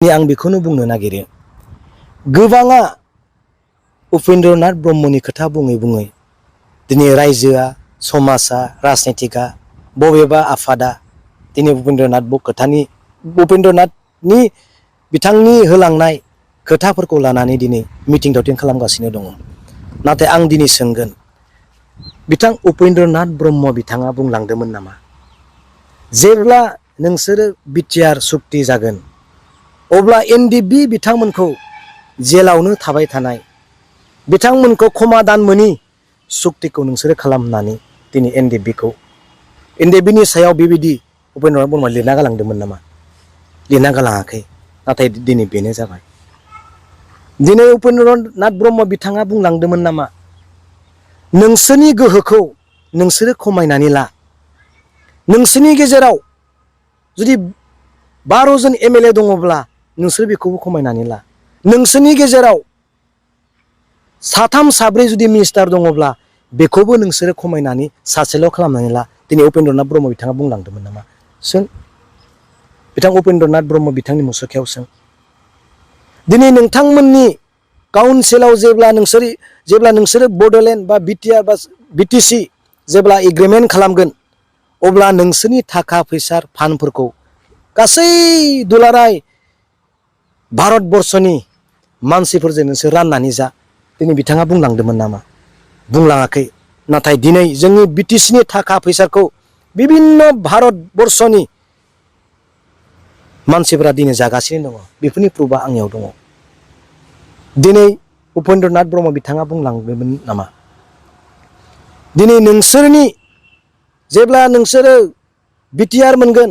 आं बेखौनो बुंनो नागिरो गोबाङा उपेन्द्रनाथ ब्रह्मनि खोथा बुङै बुङै दिनै रायजोआ समाजा राजनितिका बबेबा आफादा दिनै उपेन्द्रनाथनि बिथांनि होलांनाय खोथाफोरखौ लानानै दिनै मिटिं दावथिं खालामगासिनो दङ। नाथाय आं दिनै सोंगोन बिथां उपेन्द्रनाथ ब्रह्म बिथाङा बुंलांदोंमोन नामा जेब्ला नोंसोरो बिटिआर सुक्ति जागोन अब्ला एनडिएफबि बिथांमोनखौ जेलावनो थाबाय थानाय बिथांमोनखौ क्षमादान मोनि सुक्तिखौ नोंसोरो खालामनानै दिनै एनडिएफबिनि सायाव बेबायदि उपेन्द्रनाथ ब्रह्मआ लिरना गालांदोंमोन नामा? लिरना गालाङाखै। नाथाय दिनै बेनो जाबाय। दिनै उपेन्द्रनाथ ब्रह्म बिथाङा बुंलांदोंमोन नामा नोंसोरनि गोहोखौ नोंसोरो खमायनानै ला। नोंसोरनि गेजेराव जुदि 12 जन एमएलए दङब्ला नोंसोर बेखौबो खमायनानै ला। नोंसोरनि गेजेराव 3 4 जुदि मिनिस्टार दङब्ला बेखौबो नोंसोरो खमायनानै सासेल' खालामनानै ला। दिनै उपेन्द्रनाथ ब्रह्म बिथाङा बुंलांदोंमोन नामा? सों बिथां उपेन्द्रनाथ ब्रह्म बिथांनि मुसुखायाव सों। दिनै नोंथांमोननि काउन्सिलाव जेब्ला नोंसोरो बड'लेण्ड बा बिटिआर बा बिटिसि जेब्ला एग्रिमेन्ट खालामगोन अब्ला नोंसोरनि थाखा फैसा फान्डफोरखौ गासै दुलाराय भारतबर्षनि मानसिफोरजों नोंसोर राननानै जा। दिनै बिथाङा बुंलांदोंमोन नामा? बुंलाङाखै। नाथाय दिनै जोंनि बिटिसिनि थाखा फैसाखौ बिभिन्न भारतबर्षनि मानसिफोरा दिनै जागासिनो दङ। बेफोरनि प्रुफआ आंनियाव दङ। दिनै उपेन्द्रनाथ ब्रह्म बिथाङा बुंलांदोंमोन नामा दिनै जेब्ला नोंसोरो बिटिआर मोनगोन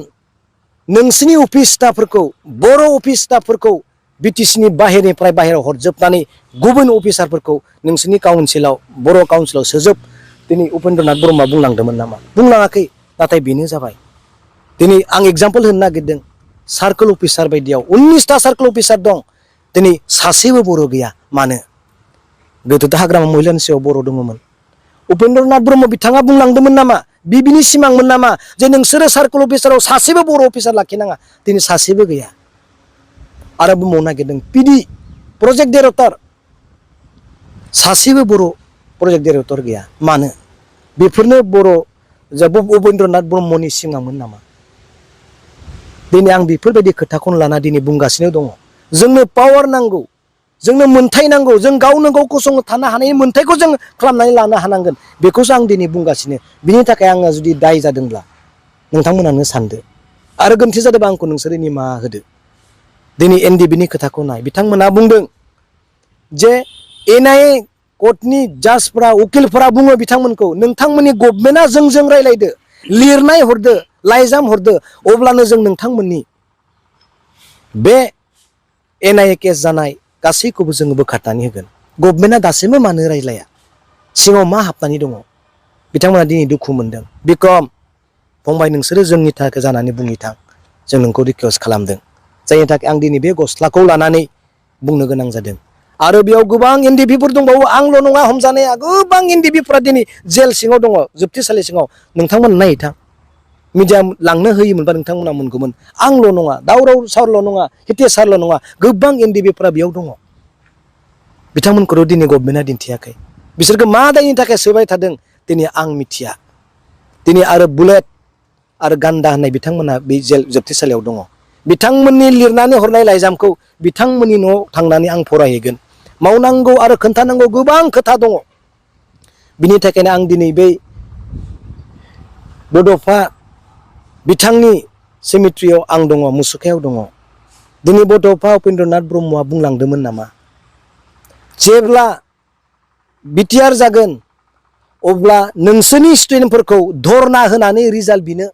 नोंसिनि अफिस स्टाफफोरखौ बर' अफिस स्टाफफोरखौ बिटिसिनि बाहेरनिफ्राय बाहेरायाव हरजोबनानै गुबुन अफिसारफोरखौ नोंसिनि काउन्सिलाव बर' काउन्सिलाव सोजोब। दिनै उपेन्द्रनाथ ब्रह्मआ बुंलांदोंमोन नामा? बुंलाङाखै। नाथाय बेनो जाबाय। दिनै आं एगजामपोल होनो नागिरदों सार्कोल अफिसार बायदियाव 19टा सार्कोल अफिसार दं। दिनै सासेबो बर' गैया। मानो? गोदोथ' हाग्रामा महिलानि सायाव बर' दङमोन। उपेन्द्रनाथ ब्रह्म बिथाङा बुंलांदोंमोन नामा बिनि सिमांमोन नामा जे नोंसोरो सार्कोल अफिसाराव सासेबो बर' अफिसार लाखिनाङा? दिनै सासेबो गैया। आरो बुंबावनो नागिरदों पिडि प्रजेक्ट डाइरेक्टर सासेबो बर' प्रजेक्ट डाइरेक्टर गैया। मानो? बेफोरनो उपेन्द्रनाथ ब्रह्मनि सिमांमोन नामा? दिनै आं बेफोरबायदि खोथाखौनो लाना दिनै बुंगासिनो दङ। जोंनो पावार नांगौ। जोंनो मोन्थाय नांगौ। जों गावनो गाव गसंना थानो हानायनि मोन्थायखौ जों खालामनानै लानो हानांगोन। बेखौसो आं दिनै बुंगासिनो। बिनि थाखाय आङो जुदि दाय जादोंब्ला नोंथांमोनानो सानदो। आरो गोरोन्थि जादोंबा आंखौ नोंसोरो निमाहा होदो। दिनै एनडिएफबिनि खोथाखौ नाय। बिथांमोना बुंदों जे एनआइए कर्टनि जाजफोरा उकिलफोरा बुङो बिथांमोनखौ नोंथांमोननि गभर्नमेन्टआ जोंजों रायज्लायदो लिरनाय हरदो लाइजाम हरदो अब्लानो जों नोंथांमोननि बे एनआइए केस जानाय गासैखौबो जोङो बोखारनानै होगोन। गभर्नमेन्टआ दासिमबो मानो रायज्लाया? सिङाव मा हाबनानै दङ? बिथांमोना दिनै दुखु मोनदों। बिक्रम फंबाय नोंसोरो जोंनि थाखाय जानानै बुंनो थां। जों नोंखौ रिकुवेस्ट खालामदों। जायनि थाखाय आं दिनै बे गस्लाखौ लानानै बुंनो गोनां जादों। आरो बेयाव गोबां एनडिएफबिफोर दंबावो। आंल' नङा हमजानाया गोबां एनडिएफबिफोरा दिनै जेल सिङाव दङ जोबथेसालि सिङाव। नोंथांमोना नायहैथां। मिडिया लांनो होयोमोनबा नोंथांमोना मोनगौमोन। आंल' नङा दावराव सावल' नङा हितेसारल' नङा गोबां एनडिएफबिफोरा बेयाव दङ। बिथांमोनखौथ' दिनै गभर्नमेन्टआ दिन्थियाखै। बिसोरखौ मा दायनि थाखाय सोबाय थादों दिनै आं मिथिया। दिनै आरो बुलेट आरो गान्दा होननाय बिथांमोना बे जेल जोबथेसालियाव दङ। बिथांमोननि लिरनानै हरनाय लाइजामखौ बिथांमोननि न'आव थांनानै आं फरायहैगोन। मावनांगौ आरो खोन्थानांगौ गोबां खोथा दङ। बिनि थाखायनो आं दिनै बै बड'फा बिथांनि सेमिट्रियाव आं दङ मुसुखायाव दङ। दिनै बड'फा उपेन्द्रनाथ ब्रह्मआ बुंलांदोंमोन नामा जेब्ला बिटिआर जागोन अब्ला नोंसोरनि स्टुडेन्टफोरखौ धरना होनानै रिजाल्ट बिनो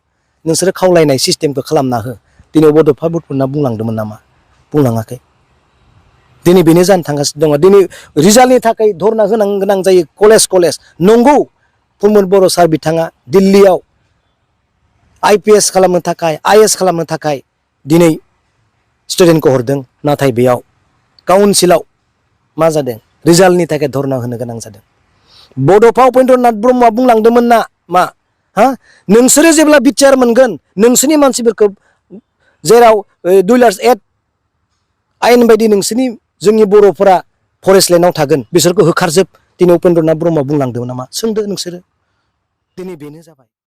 नोंसोरो खावलायनाय सिस्टेमखौ खालामना हो। दिनै बड'फा उपेन्द्रनाथ बुंलांदोंमोन नामा? बुंलाङाखै। दिनै बेनो जानो थांगासिनो दङ। दिनै रिजाल्टनि थाखाय धरना गोनां जायो कलेज नंगौ प्रमद बर' सार बिथाङा दिल्लीयाव आइपिएस खालामनो थाखाय आइएएस खालामनो थाखाय दिनै स्टुडेन्टखौ हरदों। नाथाय बेयाव काउन्सिलाव मा जादों रिजाल्टनि थाखाय धरना होनो गोनां जादों। बड'फा उपेन्द्रनाथ ब्रह्मआ बुंलांदोंमोन ना मा नोंसोरो जेब्ला बिटिआर मोनगोन नोंसोरनि मानसिफोरखौ जेराव 2 लाख 8 आयेन बायदि नोंसोरनि जोंनि बर'फोरा फरेस्ट लेण्डआव थागोन बिसोरखौ होखारजोब दिनै उपेन्द्रनाथ ब्रह्मआ बुंलांदोंमोन नामा सोंदो नोंसोरो दिनै बेनो जाबाय।